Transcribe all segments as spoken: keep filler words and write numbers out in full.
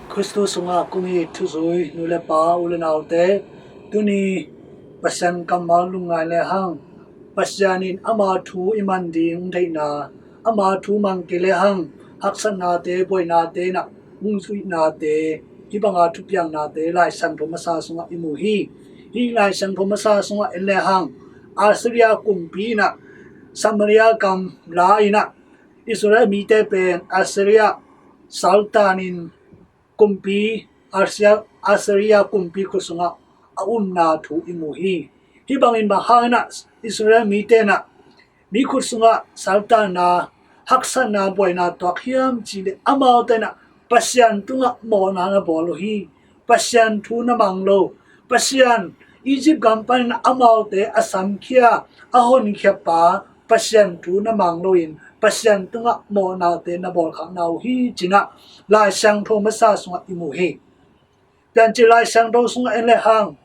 Khristu sungah kong it thuzui nu le pa, u le naute, tuni Pasian kammal lungngai le hang, Pasian in ama thu i man ding deihna, ama thu mang kei le hang haksatnate, buainate, na hong zuihnate, hih banga thupiaknate Lai Siangtho masa sungah i mu hi. Hih Lai Siangtho masa sungah en le hang, Assyria kumpi in ah Samaria gam la in ah Israel mite pen Assyria saltan in kumpi, Assyria, Assyria kumpi khut sungah a umna thu i mu hi. Hih bangin bang hangin ah Israel mite in ah mi khut sungah saltanna, haksatna, buaina tuak hiam cih leh amaute in ah Pasian tungah mawhna na bawl uh hi. Pasian thu na mang lo, Pasian Egypt gam panin ah amaute a samkhia, a honkhia pa Pasian thu na mang loin Pasian tungah mawhnate na bawlkhakna uh hi, ci-in ah Lai Siangtho masa sungah i mu hi. Piancil Lai Siangtho sungah en le hang,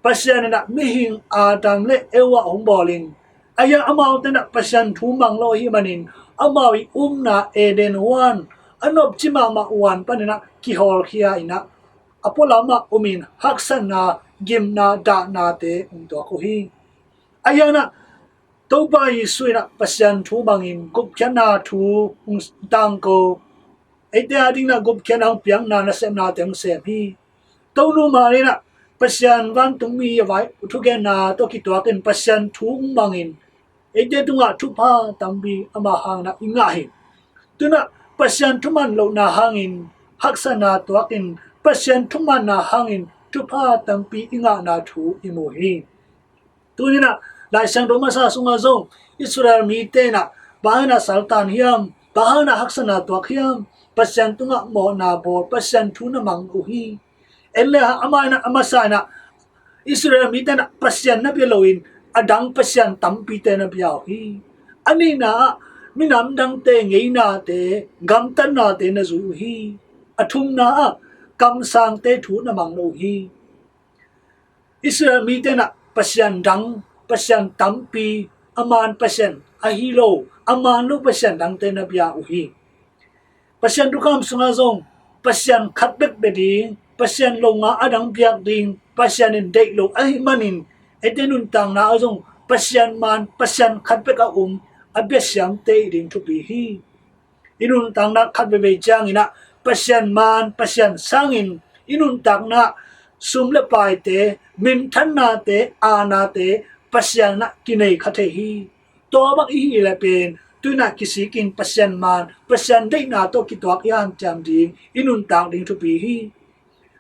Pasian in ah mihing Adam le Eva hong bawlin, ahi hang amaute in ah Pasian thu mang lo ahih manin amau i umna Eden huan, a nopci mahmah huan panin ah kihawlkhia in ah a pualamah umin haksatna, gimna, dahnate hong tuak uh hi. Ahi hang ah Topa Jesuh in ah Pasian thu mangin gupkhiatna thu hong tangko, eite a dingin ah gupkhiatna hong piakna nasepnate hong sem hi. Tonu Mari in ah Pasian vantungmi a vai thugenna tawh kituakin Pasian thu hong mangin eite tungah thupha tampi ama hangin ah i ngah hi. Tu-in ah Pasian thuman lohna hangin haksatna tuakin Pasian thumanna hangin thupha tampi i ngahna thu i mu hi. Tuni-in ah Lai Siangtho masa sungah zong Israel mite in ah bang hangin ah saltan hiam, bang hangin ah haksatna tuak hiam, Pasian tungah mawhna bawl, Pasian thu na mang uh hi. En le hang, amah in ah, a masa in ah Israel mite in ah Pasian na pia loin a dang pasian tampite na pia uh hi. A nihna ah minam dangte ngeinate, gamtatnate na zui uh hi. A thumna ah kamsangte thu na mang lo uh hi. Israel mite in ah pasian dang, pasian tampi, a man pasian ahi lo, a man lo pasian dangte na pia uh hi. Pasian thukham sungah zong Pasian khat bek bia ding, Pasian lo nga a dang biak ding Pasian in deih lo ahih manin, eite nuntakna ah zong Pasian man, Pasian khat bek a um, a bia siamte i ding thupi hi. I nuntakna khat veivei ciangin ah Pasian man, Pasian sangin i nuntakna sum le paite, minthannate, aanate Pasian in ah kinei kha thei hi. Tua bang i hih leh pen tu-in ah kisikin Pasian man, Pasian deihna tawh kituak i hanciam ding, i nuntak ding thupi hi.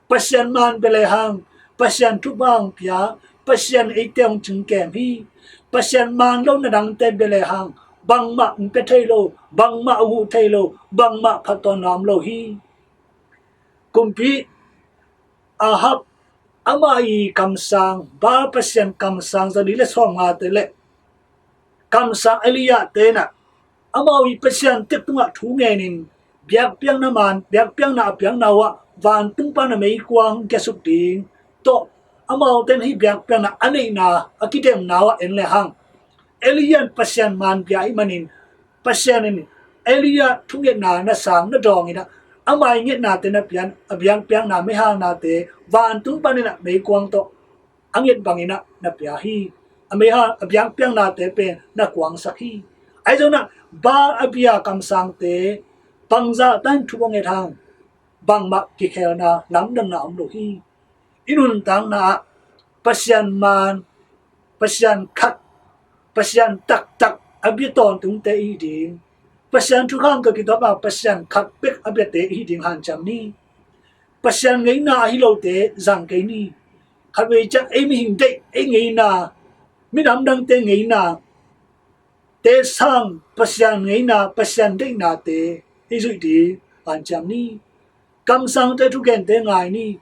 Pasian man bia le hang Pasian thupha hong pia, Pasian eite hong cingkem hi. Pasian man lo na dangte bia le hang bangmah hong pia thei lo, bangmah hong huh thei lo, bangmah phattuamna om lo hi. Kumpi Ahab, amah i kamsang, Baal pasian kamsang zali le sawmngate le kamsang Elijah te in ah amau i Pasian tek tungah thu ngenin biakpiakna man, biakpiakna a piakna uh ah vantung pan a meikuang kiasuk ding tawh, amaute in hih biakpiakna a neihna, a kidemna uh ah en le hang, Elijah in Pasian man bia ahih manin Pasian in Elijah thungetna na sang, na dawng in ah, ama i ngetnate na pian, a biakpiakna, meihalnate vantung panin ah meikuang tawh a nget bangin ah na pia hi. A meihal, a biakpiaknate pen na kuangsak hi. Ahi zongin ah Baal a bia kamsangte bangzah tan thu a nget hang bangmah kikhelna, lamdanna om lo hi. I nuntakna ah Pasian man, Pasian khat, Pasian taktak a bia tawntungte i hi ding, Pasian thukham tawh kituak a Pasian khat bek a biate i hi ding hanciam ni. Pasian ngeina ahi lote zang kei ni. Khatvei ciang ei mihing deih, ei ngeina, minam dangte ngeina te sang Pasian ngeina, Pasian deihnate i zuih ding hanciam ni. Kamsangte thugente ngai ni.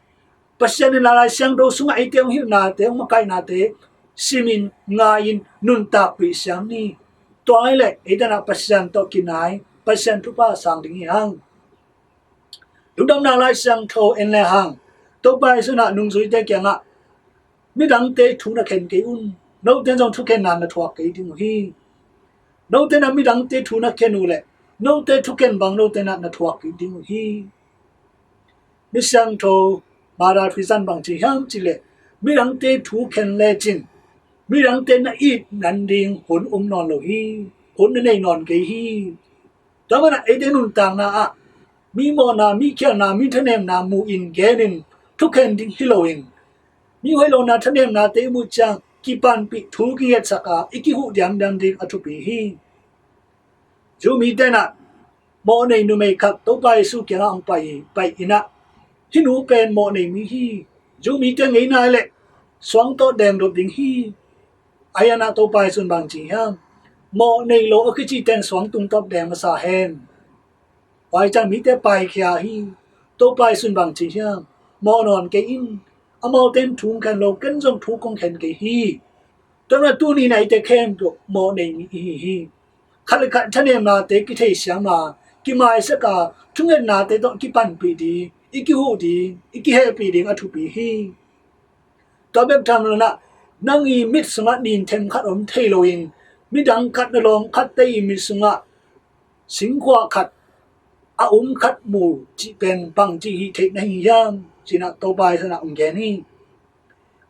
Pasian in Lai Siangtho sungah eite hong hilhnate, hong makaihnate simin, ngai-in, nuntakpih siam ni. Tua ahih leh eite in ah Pasian tawh kinai, Pasian thupha sang ding hi hang. Lungdamna Lai Siangtho en le hang, Topa Jesuh in ah nungzuite kiangah midangte thu na khen kei un. Note in zong thukhenna na thuak kei ding uh hi. Note in ah midangte thu na khen uh leh note thukhen bang note in ah na thuak kei ding uh hi. Misiangtho Mother Teresa in bang ci hiam cih leh, midangte thu khen lecin midangte na it nan ding hun um nawn lo hi, hun na nei nawn kei hi. Tua manin ah eite nuntakna ah mi mawhna, mi khialhna, mi thanemna mu in gen in thukhen ding hi loin, mi hoih lohna thanemnate i muh ciang kipanpih thu kingetsak a i kihuh diamdiam ding a thupi hi. Jew mite in ah mawhnei numei khat Topa Jesu kiangah hong pai, pai in ah, "Hih nu pen mawhnei mi hi. Jew mite ngeina leh suang tawh dengdop ding hi." Ahi zongin ah Topa Jesu in bang ci hiam? "Mawhnei lo a kicite in suang tung tawh deng masa hen." Tua ciang mite paikhia hi. Topa Jesu in bang ci hiam? "Mawh nawn kei in. Amaute in thu khen lo, ken zong thu kong khen kei hi." Tua manin ah tuni in ah eite khempeuh mawhnei mi i hi hi. Khat le khat thanemnate kitheisiam a, kimaisak a, thungetnate tawh kipanpih ding, i kihuh ding, i kihehpih ding a thupi hi. Tua bek tham lo in ah, nang i mit sungah nin them khat om thei loin, midang khat, na lawm khatte i mit sungah singkhuah khat, a um khat mu cih pen bangci hih theih na hi hiam, ci-in ah Topa Jesu in ah hong gen hi.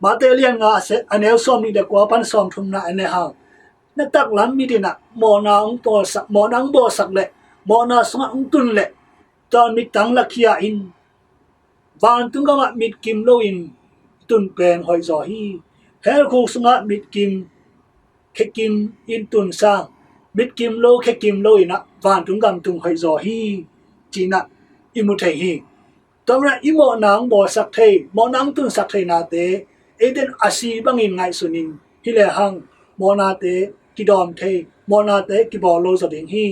Matthai a lian nga, a neu sawmnih le kua pan sawmthumna en lehang, na taklam mit in ah mawhna hong bawlsak, mawhna hong bawlsak leh, mawhna sungah hong tun leh, tua mittang lakhia in, vantung gamah mitkim loin tun pen hoihzaw hi. Hell khuk sungah mitkim, khekim in tun sang, mitkim lo, khekim lo in ah vantung gam tung hoihzaw hi, ci-in ah i mu thei hi. Tua manin ah i mawhna hong bawlsak thei, mawhna hong tunsak thei nate, eite in a si bangin ngaihsun in hi lehang, mawhnate kidawm thei, mawhnate kibawl lo zaw ding hi.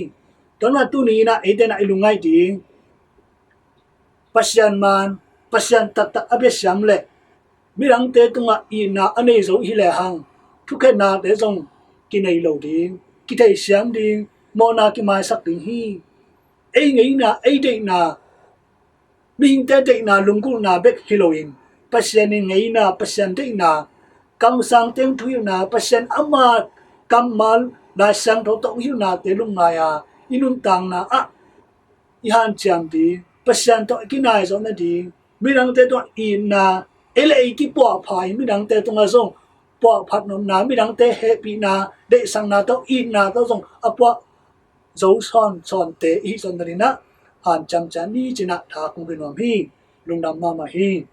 Tua manin ah tuni in ah eite in ah i lungngaih ding, Pasian man, Pasian taktak a bia siam leh, midangte tungah itna a nei zo hi lehang, thukhenate zong kinei lo ding, kitheisiam ding, mawhna kimaisak ding hi. Ei ngeina, ei deihna, mihingte deihna, lunggulhna bek hi loin, Pasian in ngeina, Pasian deihna, kamsangte hong thuhilhna, Pasian ama kammal, Lai Siangtho tawh hong hilhnate lungngai a, i nuntakna ah i hanciam ding, Pasian tawh i kinai zawh nading, midangte tungah itna, ei le ei kipuahpha in midangte tungah zong puahphat nopna, midangte hehpihna, deihsakna tawh, itna tawh zong a puah zo sawnsawnte i hih zawh nading in ah hanciam ciat ni, ci-in ah tha kong pe nuam hi. Lungdam mahmah hi.